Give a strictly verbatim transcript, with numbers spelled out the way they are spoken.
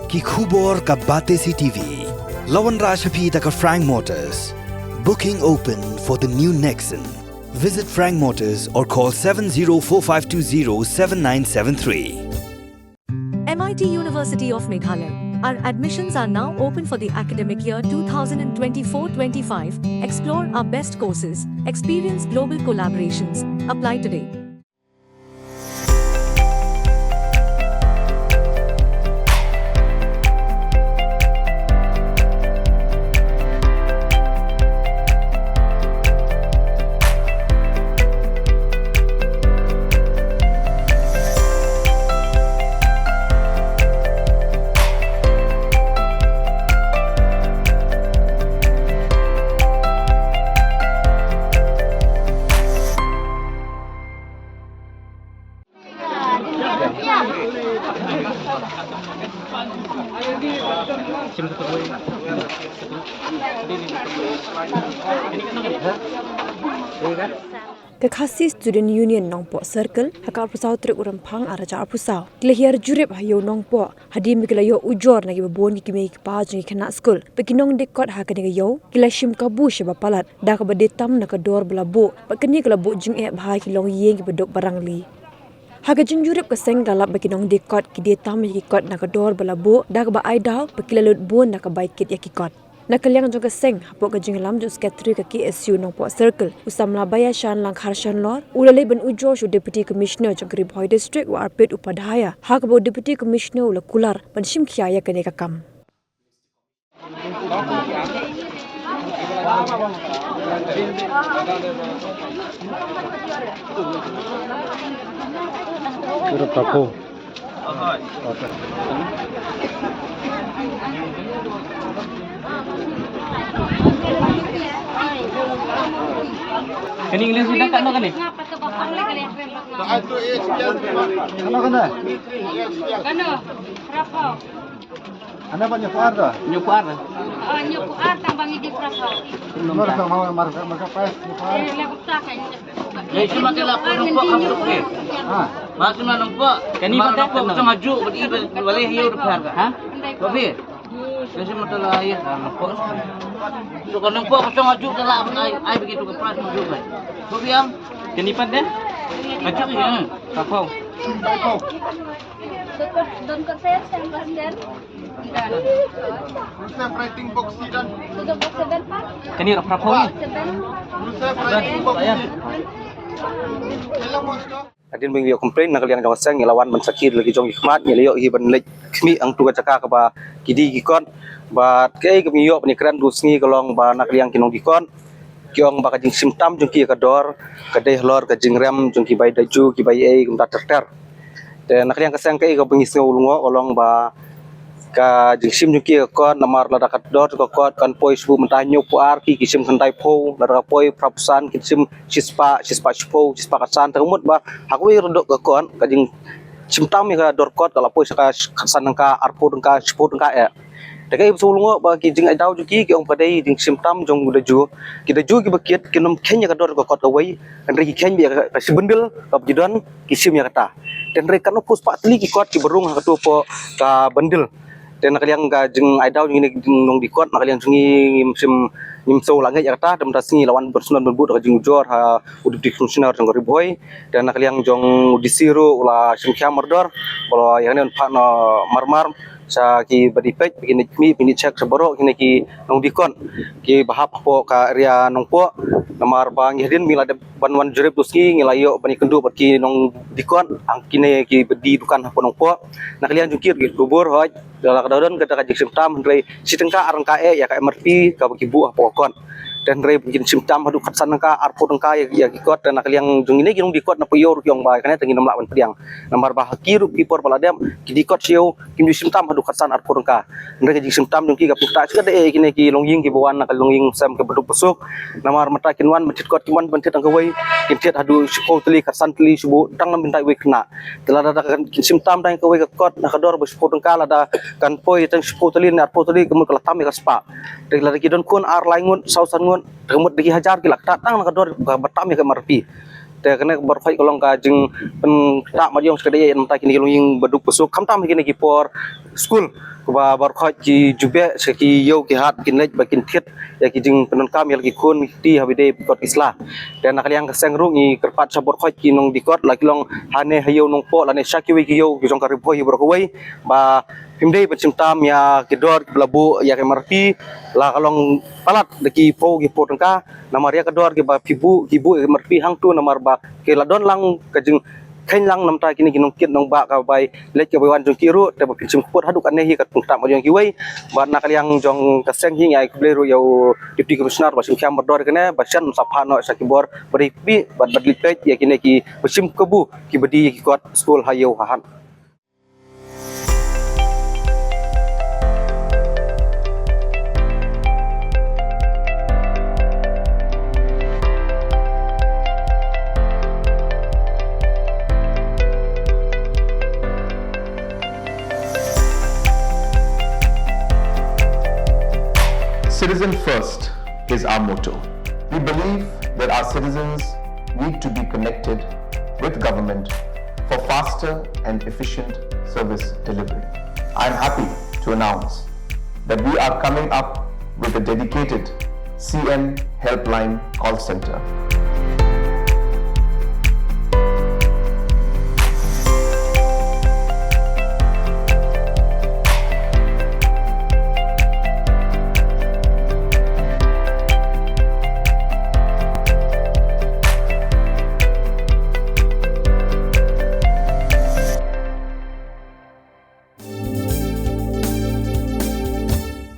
Ki khubor ka Batesi T V. La wanrah sha phi da ka Frank Motors. Booking open for the new Nexon. Visit Frank Motors or call seven zero four five two zero seven nine seven three. M I T University of Meghalaya. Our admissions are now open for the academic year two thousand twenty-four twenty-five. Explore our best courses, experience global collaborations. Apply today. Ka Khasi Student Union Nongpoh Circle, ha ka arphew saw tarik u Rymphang arhajar arphew saw, ki la hiar jurip ha Ïew Nongpoh, hadien ba ki la ïoh ujor na kiba bun ki kmie ki kpa jong ki khynnah skul ba ki nongdie kot ha kane ka ïew ki la shim kabu sha ba palat da kaba die tam na ka dor ba la buh, bad kane ka la buh jingeh bha ïa ki longïing kiba duk ba rangli. Ha ka jingjurip ka seng ka la lap ba ki nongdie kot ki die tam ïa ki kot na ka dor ba la buh da kaba ai daw ba ki la lut bun na ka bai kit ïa ki kot. Na ka liang jong ka seng, hapoh ka jingïalam jong u Secretary ka K S U Nongpoh Circle, u samla Baiashan Langkhar Shanlor, u la leit ban ujor sha u Deputy Commissioner jong ka Ri Bhoi District, u Arpit Upadhyaya, ha kaba u Deputy Commissioner u la kular ban shim khia ïa kane ka kam. Kani English ni dah kat mana kani? Kano kano? Kano, berapa? Hynñiew phew ar te? Hynñiew phew ar. Ah, hynñiew phew ar tang ba ngi die phra phew. Mar ka, mar ka, mar ka price, hynñiew phew ar. Eh, la kupta ka. Eh, cuma te la phew nongpoh kam tu ke. Ha. Mar cuma nongpoh. Kani mar ba nongpoh ka jong aju, ba i ba, ba leh ïew da phar ka. Ha? Ba phi. Kani cuma te la ïa ka nongpoh. So ka nongpoh ka jong aju te la ai, ai begitu ka price nongpoh. Ba phi am. Kani pat de? Aju ïa. Phra phew. Don kot, don kot saya, saya master. Joseph writing box seven. Joseph box seven, Pak. Kani rak phra phew ni? Seven. Joseph writing box seven. Hello, master. Hadien ba ngi ïoh complain na ka liang jong ka seng, ngi la wan ban sakhi la ki jong ki khmat, ngi la ïoh hi ban leit khmih hangtu ka jaka kaba ki die ki kot. Bad kaei kaba ngi ïoh ban ïakren tu sngi ka long ba na ka liang ki nongdie kot ki ong ba ka jingshim tam jong ki ka dor ka dei halor ka jingrem jong ki bai daju, ki bai ei kumta ter ter. Te na ka liang ka seng kaei kaba ngi sngew lyngngoh ka long ba ka jingshim jong ki ka kot, namar lada ka dor ka kot kan poi shu mynta hynñiew phew ar, ki ki shim khyndai phew, lada ka poi phra phew san ki shim shispah, shispah shiphew, shispah khatsan. Te ka mut ba ha kawei ruh ka kot ka jingshim tam ïa ka dor kot ka la poi sha ka khatsan tyngka, arphew tyngka, shiphew tyngka eh. Te kaei ba sngew lyngngoh ba ki jingai daw jong ki, ki ong ba ka dei jingshim tam jong u daju. Ki daju kiba kit kin ym kheiñ ïa ka dor ka kot kawei, hynrei ki kheiñ beit ïa ka, ka shi bundle kaba ki don, ki shim ïa kata. Te hynrei katno phew spah tylli ki kot kiba rung ha kato phew ka bundle. Te na ka liang ka jingai daw jong kine ki nongdie kot, na ka liang jong ngi ngim shym, ngim sngew la ngeit ïa kata, te mynta sngi la wan ban sngewbha ban bud ka jingujor ha u Deputy Commissioner jong ka Ri Bhoi. Te na ka liang jong u D C ruh u la shim khia mardor ba la ïa kane ban phah noh marmar sha ki ba die peit, ba kin ïa khmih, ba kin ïa check sha baroh kine ki nongdie kot kiba hap hapoh ka area Nongpoh. Namar ba ngi hadien ba ngi la dep ban wan jurip tu sngi, ngi la ïoh ban ïakynduh bad ki nongdie kot, ang kine kiba die dukan hapoh Nongpoh. Na ka liang jong ki ruh ki khubor hoi, la ka don kata ka jingshim tam, hynrei shi tyngka ar tyngka eh ïa ka M R P kaba ki buh hapoh ka kot. Te hynrei ba kin shim tam haduh khatsan tyngka, arphew tyngka ïa, ïa ki kot, te na ka liang jong kine ki nongdie kot na Poh Ïew ruh ki ong ba kane te ngin ym lah ban pdiang. Namar ba ha ki ruh ki por ba la dep ki die kot sha ïew kim ju shim tam haduh khatsan arphew tyngka. Hynrei ka jingshim tam jong ki ka pynktah shi katta eh ïa kine ki longïing kiba wan na ka longïing sem kaba duk ba suk. Namar mynta kin wan ban thied kot, kin wan ban thied tang kawei, kin thied haduh shiphew tylli, khatsan tylli, shu buh tang na bynta iwei i khynnah. Te lada da kan kin shim tam tang kawei ka kot na ka dor ba shiphew tyngka, lada kan poi tang shiphew tylli ne arphew tylli, ka mut ka la tam ïa ka spah. Te lada ki don khun ar lai ngut, saw san ngut, te ka mut da ki hajar ki la ktah tang na ka dor ba, ba tam ïa ka M R P. Te kane baroh ka long ka jingpynktah mat ïong shi katta eh mynta kine ki longïing ba duk ba suk, khamtam ha kine ki por Skul kaba baroh khoit ki ju beh sha ki ïew ki hat, kin leit ba kin thied ïa ki jingpyndonkam ïa la ki khun ki kti ha ba ïadei bad ki kot ki sla. Te na ka liang ka seng ruh ngi kyrpad sha baroh khoit ki nongdie kot, la ki long hane ha ïew Nongpoh lane sha kiwei ki ïew ki jong ka Ri Bhoi baroh kawei, ba phim dei ban shim tam ïa ki dor kiba la buh ïa ka M R P, la ka long palat da ki phew ki phew tyngka, namar ïa ka dor kiba phi buh, ki buh ïa ka M R P hangto namar ba ki la don lang ka jing kheiñ lang namar kine ki nongkit nongbah ka bai leit ka bai wan jong ki ruh, te ba phin shim kput haduh kane hi ka pynktah ma jong kiwei. Bad na ka liang jong ka seng hi ngi ai khublei ruh ïa u Deputy Commissioner ba shim kham bad dor kane ba shen sa phah noh sha ki bor ba dei phi bad bad lipet ïa kine ki ba shim kabu ki ba dei ki kot skul ha ïew ha hat. Citizen first is our motto. We believe that our citizens need to be connected with government for faster and efficient service delivery. I am happy to announce that we are coming up with a dedicated C M Helpline call center.